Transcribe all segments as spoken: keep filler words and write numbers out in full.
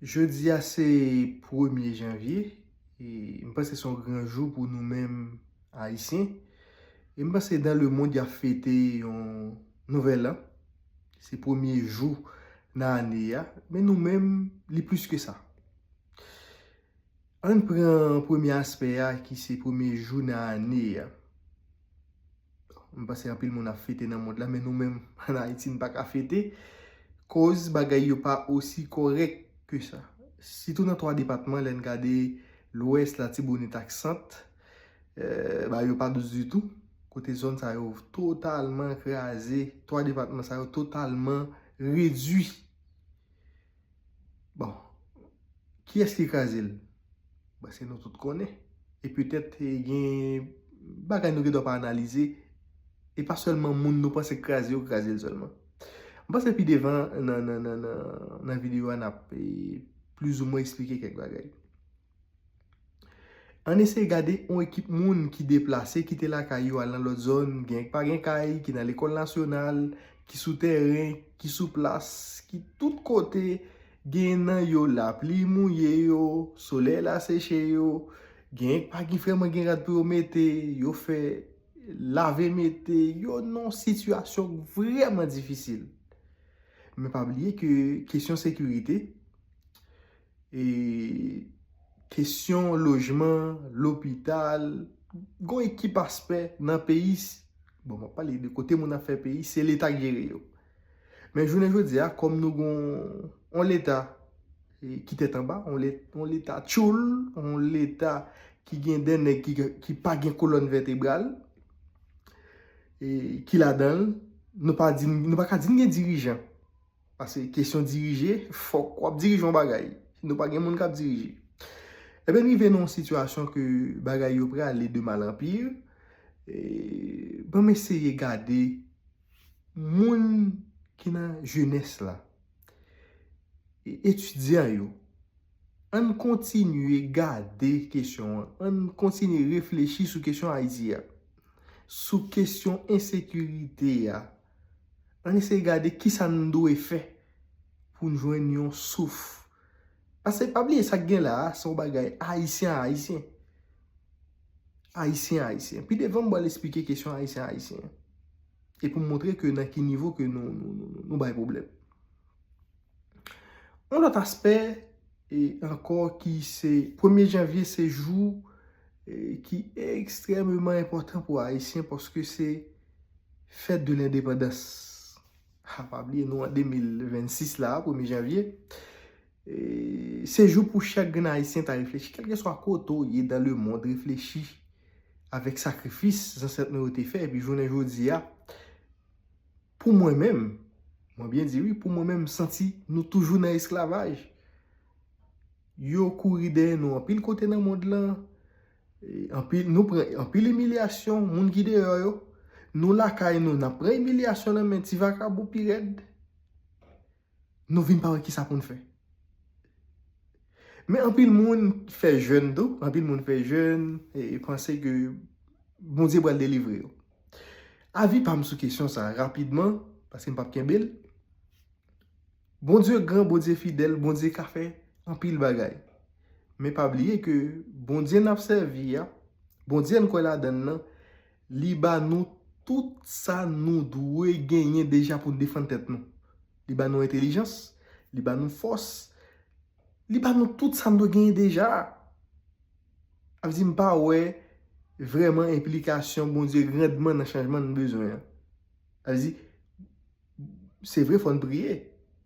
Jodi a se premye janvye, e m panse se yon gran jou pou nou menm Ayisyen. E m panse dans le monde y ap fete yon nouvel an. Se premye jou nan ane a, men nou menm, li plis ke sa. Ann pran premye aspè a, ki se premye jou nan ane a. M panse anpil moun ap fete nan mond la, men nou menm, ann Ayiti, n pa ka fete. Koz bagay yo pa osi kòrèk ke sa. Sitou nan twa depatman, lè n gade Lwès, Latibonit ak Sant, eh, bagay yo pa dous ditou. Kote zòn sa yo totalman kraze, twa depatman sa yo totalman redui. Bon, kiyès ki kraze l? Bon, se nou tout konnen. E petèt, e gen bagay nou gen dwa pa analize. E pa sèlman moun nou panse k kraze yo, kraze l sèlman. M panse pi devan nan, nan, nan, nan, nan videyo a, n ap, e, plizoumwen eksplike kèk bagay. Ann eseye gade yon ekip moun ki deplase, kite lakay yo, al nan lòt zòn, gen k pa gen kay, ki nan lekòl nasyonal, ki sou tèren, ki sou plas, ki tout kote, gen nan yo lapli mouye yo, solèy la seche yo, gen k pa gen vrèman gen rad pou yo mete, yo fè lave mete, yo nan yon sitiyasyon vrèman difisil. Men pa bliye ke kesyon sekirite, e kesyon lojman, lopital, gon ekip aspè nan peyi. Bon, m ap pale de kote moun ap fè peyi, se Leta k jere yo. Men jounen jodi a, kòm nou gon yon Leta, e, ki tèt anba, yon Le-, yon Leta tchoul, yon Leta ki gen de nèg ki, ki pa gen kolòn vètebral, e, ki ladan l, nou pa di, nou pa ka di n gen dirijan. Paske kesyon dirije, fòk w ap dirije yon bagay. Nou pa gen moun k ap dirije. Ebyen, n rive nan yon sitiyasyon ke bagay yo prale de mal an pi. E, ban m eseye gade moun ki nan jenès la, e, etidyan yo. Ann kontinye gade kesyon an. Ann kontinye reflechi sou kesyon Ayiti a. Sou kesyon ensekirite a. Ann eseye gade kisa n dwe fè pou n jwenn yon souf. Paske pa bliye sa k gen la a, se yon bagay ayisyen a ayisyen. Ayisyen a ayisyen. Pi devan, m pral esplike kesyon ayisyen a ayisyen. E pou m montre ke nan ki nivo ke nou, nou, nou, nou, nou bay pwoblèm. Yon lòt aspè, e, ankò ki se premye janvye, se jou, e, ki ekstrèmeman enpòtan pou Ayisyen paske se fèt de lendepandans. Ha, pa bliye, nou an de mil vennsis la, premye janvye. E, se jou pou chak grenn Ayisyen ta reflechi, kèlkeswa kote w ye dans le monde, reflechi avèk sakrifis zansèt nou yo te fè, epi jounen jodi a, pou mwen menm, mwen byen di wi, pou mwen menm, m santi nou toujou nan esklavaj. Yo kouri dèyè nou anpil kote nan mond lan. E, anpil, nou pran anpil imilyasyon, moun ki deyò yo. Nou lakay nou, n ap pran imilyasyon nan men ti vakabon pi rèd. Nou vin pa wè kisa pou n fè. Men anpil moun fè jèn tou, anpil moun fè jèn e, e panse ke Bondye pral delivre yo. Avi pa m sou kesyon sa a, rapidman, paske m p ap kenbe l. Bondye gran, Bondye fidèl, Bondye ka fè anpil bagay. Men pa bliye ke Bondye n ap sèvi a, Bondye n kwè ladan l nan, li ba nou tout sa nou dwe genyen deja pou n defann tèt nou. Li ba nou entèlijans, li ba nou fòs, li ba nou tout sa n dwe genyen deja. Sa vle di, m pa wè vrèman enplikasyon Bondye grandman nan chanjman n bezwen an. Sa vle di, se vre, fò n priye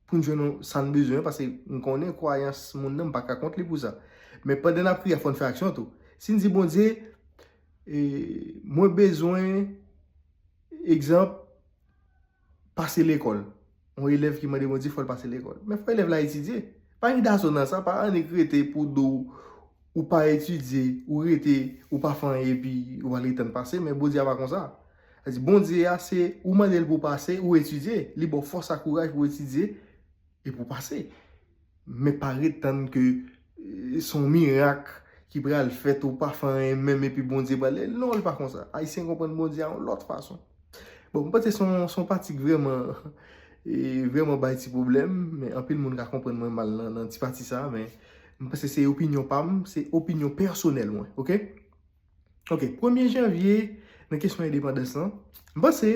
pou n jwenn sa n bezwen an, paske m konnen kwayans moun nan, m pa ka kont li pou sa. Men pandan n ap priye, fò n fè aksyon tou. Si n di, Bondye, e, mwen bezwen, egzanp, pase lekòl. Yon elèv ki mande Bondye fò l pase lekòl. Men fò elèv la etidye. Pa gen dazon nan sa, pa annik rete pou do w, ou pa etidye, ou rete, ou pa fè anyen epi ou al ret tann pase, men Bondye a pa konsa. Sa di, Bondye a, se ou mande l pou w pase, ou etidye, li ba w fòs ak kouraj pou w etidye, epi w pase. Men pa ret tann ke, e, se yon mirak ki pral fèt, ou pa fè anyen menm, epi Bondye pral. Non, li pa konsa. Ayisyen konprann Bondye a yon lòt fason. Bon, m panse se yon, se yon pati k vrèman e, vrèman bay ti pwoblèm, men anpil moun ka konprann mwen mal nan, nan ti pati sa, men m panse se opinyon pa m, se opinyon pèsonèl mwen, oke? Oke, premye janvye, nan kesyon endepandans lan, m panse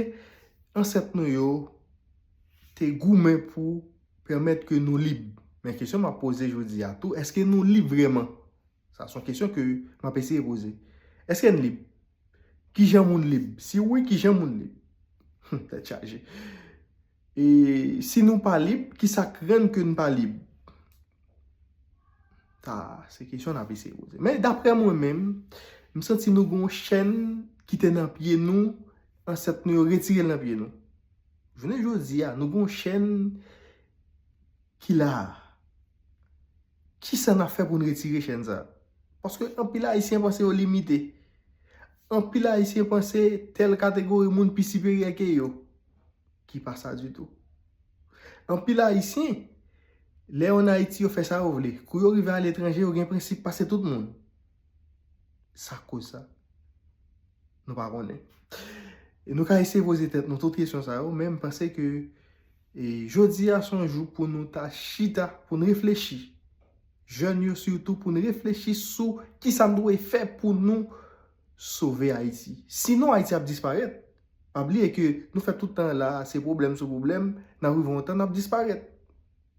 ansèt nou yo te goumen pou pèmèt ke nou lib. Men kesyon m ap poze jodi a tou, èske nou lib vrèman? Sa se yon kesyon ke m ap eseye poze. Èske n lib? Kijan moun lib? Si wi, kijan moun lib? Hum, tèt chaje. E si nou pa lib, ki sa k rann ke n pa lib? Sa se kesyon n ap eseye poze. Men daprè mwen menm, m santi nou gen yon chèn ki te nan pye nou, ansèt nou yo retire l nan pye nou. Jounen jodi a, nou gen yon chèn ki la a. Kisa n ap fè pou n retire chèn sa a? Paske anpil Ayisyen panse yo limite. Anpil Ayisyen panse tèl kategori moun pi siperyè ke yo. Ki pa sa ditou. Anpil Ayisyen, lè yo ann Ayiti, yo fè sa yo vle. Kou yo rive aletranje, yo gen prensip pase tout moun. Sa k koz sa? Nou pa konnen. E nou ka eseye poze tèt nou tout kesyon sa yo, men m panse ke, e, jodi a se yon jou pou nou ta chita, pou n reflechi. Jèn yo sitou, pou n reflechi sou kisa n dwe fè pou nou sove Ayiti. Sinon, Ayiti ap disparèt. Pa bliye ke nou fè tout tan la, se pwoblèm sou pwoblèm, n ap rive yon tan, n ap disparèt.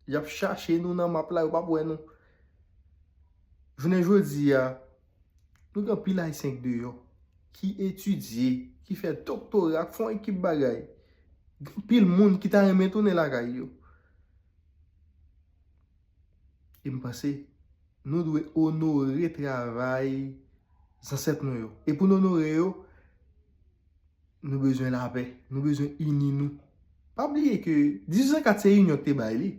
Y ap chache nou nan map la, yo p ap wè nou. Jounen jodi a, nou gen anpil Ayisyen k deyò, ki etidye, ki fè doktora, k fè yon ekip bagay. Gen anpil moun ki ta renmen tounen lakay yo. E m panse, nou dwe onore travay zansèt nou yo. E pou n onore yo, nou bezwen lapè, nou bezwen ini nou. Pa bliye ke dizuit san kat se inyon k te bay li.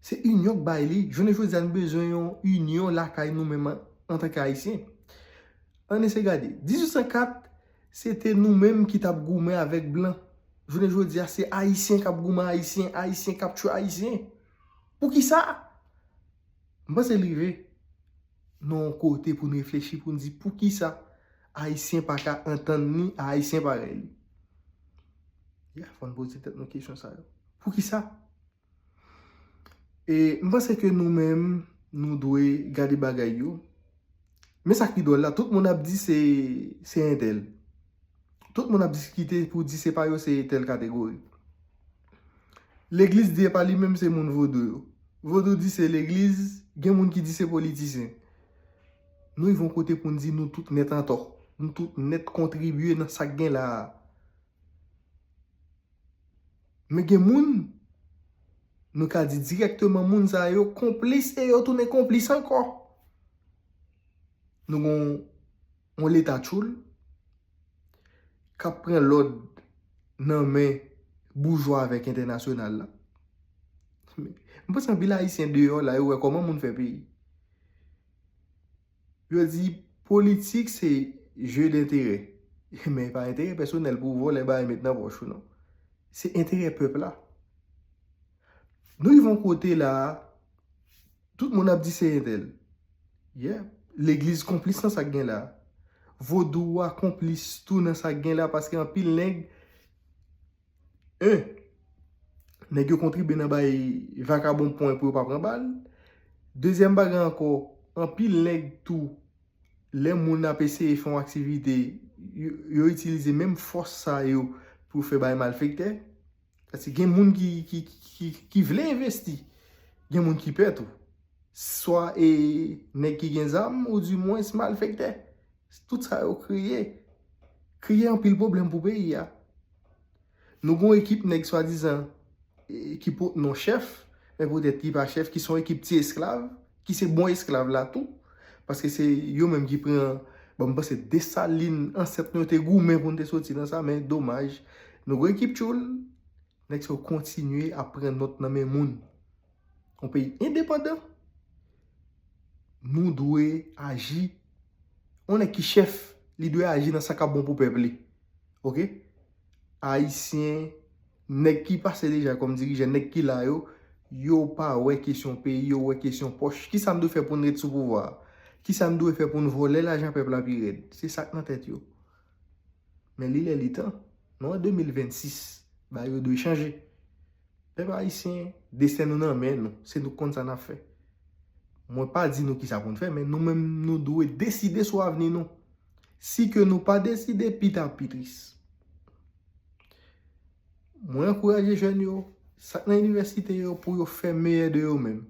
Se inyon k bay li. Jounen jodi a, nou bezwen yon inyon lakay nou menm an, antanke Ayisyen. Ann eseye gade. Dizuit san kat, se te nou menm ki t ap goumen avèk blan. Jounen jodi a, se Ayisyen k ap goumen Ayisyen, Ayisyen k ap tchwe Ayisyen. Poukisa? M panse l rive nan yon kote pou n reflechi, pou n di poukisa Ayisyen pa ka antann ni a Ayisyen parèy li. Ya, fò n poze tèt nou kesyon sa yo. Poukisa? E m panse ke nou menm, nou dwe gade bagay yo. Men sa k pi dwòl la, tout moun ap di se, se entèl. Tout moun ap diskite pou di se pa yo, se tèl kategori. Legliz di e pa li menm, se moun vodou yo. Vodou di se legliz, gen moun ki di se politisyen. Nou rive yon kote pou n di nou tout nèt antò. Nou tout nèt kontribye nan sa k gen la a. Men gen moun, nou ka di dirèkteman moun sa yo konplis e yo tounen konplis ankò. Nou gon yon leta tchoul k ap pran lòd nan men boujwa avèk entènasyonal la. M panse anpil Ayisyen deyò la, yo wè kòman moun fè peyi. Yo di politik se jeu d'intérêt. Men e pa enterè pèsonèl pou w vòlè bagay met nan pòch ou non. Se enterè pèp la. Nou rive yon kote la, tout moun ap di se entèl. Yeah. Legliz konplis nan sa k gen la. Vodou a konplis tou nan sa k gen la paske anpil nèg, en, nèg yo kontribye nan bay vakabon pwen pou yo pa pran bal. Dezyèm bagay ankò, anpil nèg tou, lè moun ap eseye fè yon aktivite, yo, yo itilize menm fòs sa yo pou fè bay malfektè. Paske gen moun ki, ki, ki, ki vle envesti, gen moun ki pè tou. Swa e nèg ki gen zam, ou dimwens malfektè. Tout sa yo kreye, kreye anpil pwoblèm pou peyi a. Nou gon ekip nèg swadizan, e, ki pot non chèf, men poutèt ki pa chèf, ki se yon ekip ti esklav, ki se bon esklav la tou, paske se yo menm ki pran, bon, m panse Desalin, ansèt nou yo te goumen pou n te soti nan sa, men domaj, nou gon ekip tchoul, nèg sa yo kontinye ap pran nòt nan men moun. Yon peyi endepandan, nou dwe aji. Yon nèg ki chèf, li dwe aji nan sa k ap bon pou pèp li. Oke? Ayisyen, nèg ki pase deja kòm dirijan, nèg ki la yo, yo pa wè kesyon peyi, yo wè kesyon pòch. Kisa n dwe fè pou n ret sou pouvwa a? Kisa n dwe fè pou n vòlè lajan pèp la pi rèd? Se sa k nan tèt yo. Men li lè li tan. Nou an de mil vennsis, bagay yo dwe chanje. Pèp ayisyen, desten nou nan men nou. Se nou k konn sa n ap fè. Mwen pa di nou kisa pou n fè, men nou menm nou dwe deside sou avni nou. Si ke nou pa deside, pita ap pi tris. Mwen ankouraje jèn yo, sa k nan inivèsite yo, pou yo fè meyè de yo menm.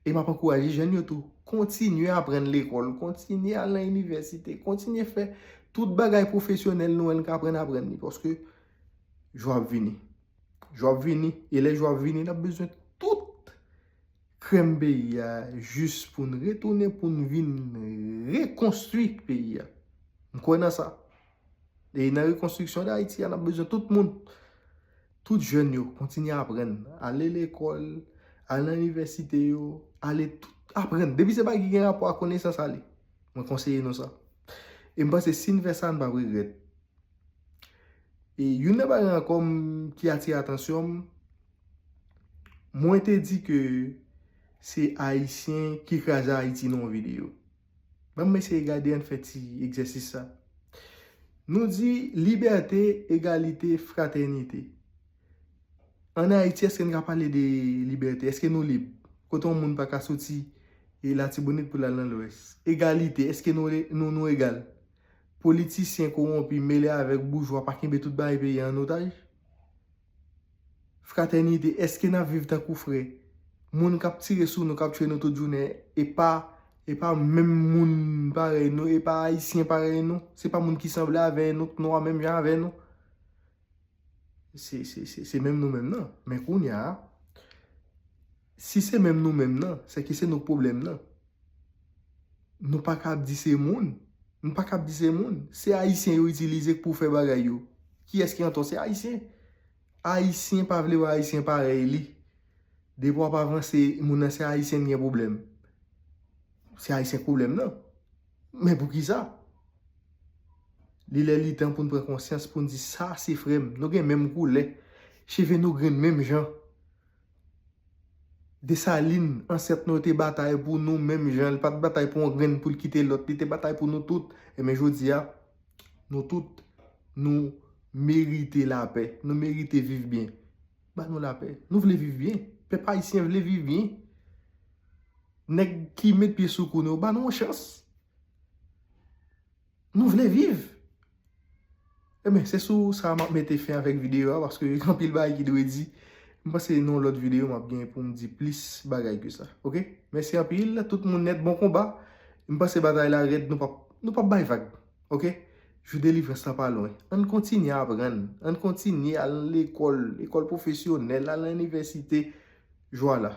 E m ap ankouraje jèn yo tou, kontinye aprann lekòl, kontinye al nan inivèsite, kontinye fè tout bagay pwofesyonèl nou wè n ka aprann, aprann li, paske jou ap vini. Jou ap vini, e lè jou ap vini, n ap bezwen tout krèm peyi a, jis pou n retounen, pou n vin rekonstwi peyi a. M kwè nan sa. E nan rekonstriksyon de Ayiti a, n ap bezwen tout moun, tout jèn yo, kontinye aprann, ale lekòl, al nan inivèsite yo, ale tout, aprann. Depi se bagay ki gen rapò ak konesans, ale. Mwen konseye nou sa. E m panse si n fè sa, n p ap regrèt. E youn nan bagay ankò m, ki atire atansyon m, mwen te di ke se Ayisyen ki kraze Ayiti nan yon videyo. Ban m eseye gade, ann fè ti egzèsis sa. Nou di libète, egalite, fratènite. Ann Ayiti, èske n ka pale de libète? Èske nou lib? Kote yon moun pa ka soti e Latibonit pou l al nan Lwès. Egalite, èske nou, nou, nou egal? Politisyen kowonpi mele avèk boujwa pa kenbe tout bagay peyi a an otaj? Fratènite, èske n ap viv tankou frè? Moun k ap tire sou nou, k ap tchwe nou tout jounen, e pa, e pa menm moun parèy nou, e pa ayisyen parèy nou, se pa moun ki sanble avè nou, k nwa menm jan avè nou. Se, se, se, se menm nou menm nan. Men kounye a, si se menm nou menm nan, se ke se nou k pwoblèm nan. Nou pa ka ap di se moun. Nou pa ka ap di se moun. Se ayisyen yo itilize pou fè bagay yo. Kiyès ki antò? Se ayisyen. Ayisyen pa vle wè ayisyen parèy li. Depi w ap avanse, moun nan se ayisyen ki gen pwoblèm. Se ayisyen k pwoblèm nan. Men poukisa? Li lè li tan pou n pran konsyans, pou n di sa se frè m. Nou gen menm koulè. Cheve nou grenn menm jan. Desalin, ansèt nou te batay pou nou menm jan. Li pa t batay pou yon grenn pou l kite lòt. Li te batay pou nou tout. Enben jodi a, nou tout, nou merite lapè. Nou merite viv byen. Ba nou lapè. Nou vle viv byen. Pèp ayisyen vle viv byen. Nèg ki met pye sou kou nou, ba nou yon chans. Nou vle viv. Enben, se sou sa m ap mete fen avèk videyo a, paske gen anpil bagay ki dwe di. M panse nan yon lòt videyo, m ap gen pou m di plis bagay ke sa. Oke? Mèsi anpil, tout moun nèt, bon konba. M panse batay la rèd, nou p ap, nou p ap bay vag. Oke? Jou delivrans lan pa lwen. Ann kontinye aprann. Ann kontinye al lekòl, lekòl pwofesyonèl, al nan inivèsite. Jwa la.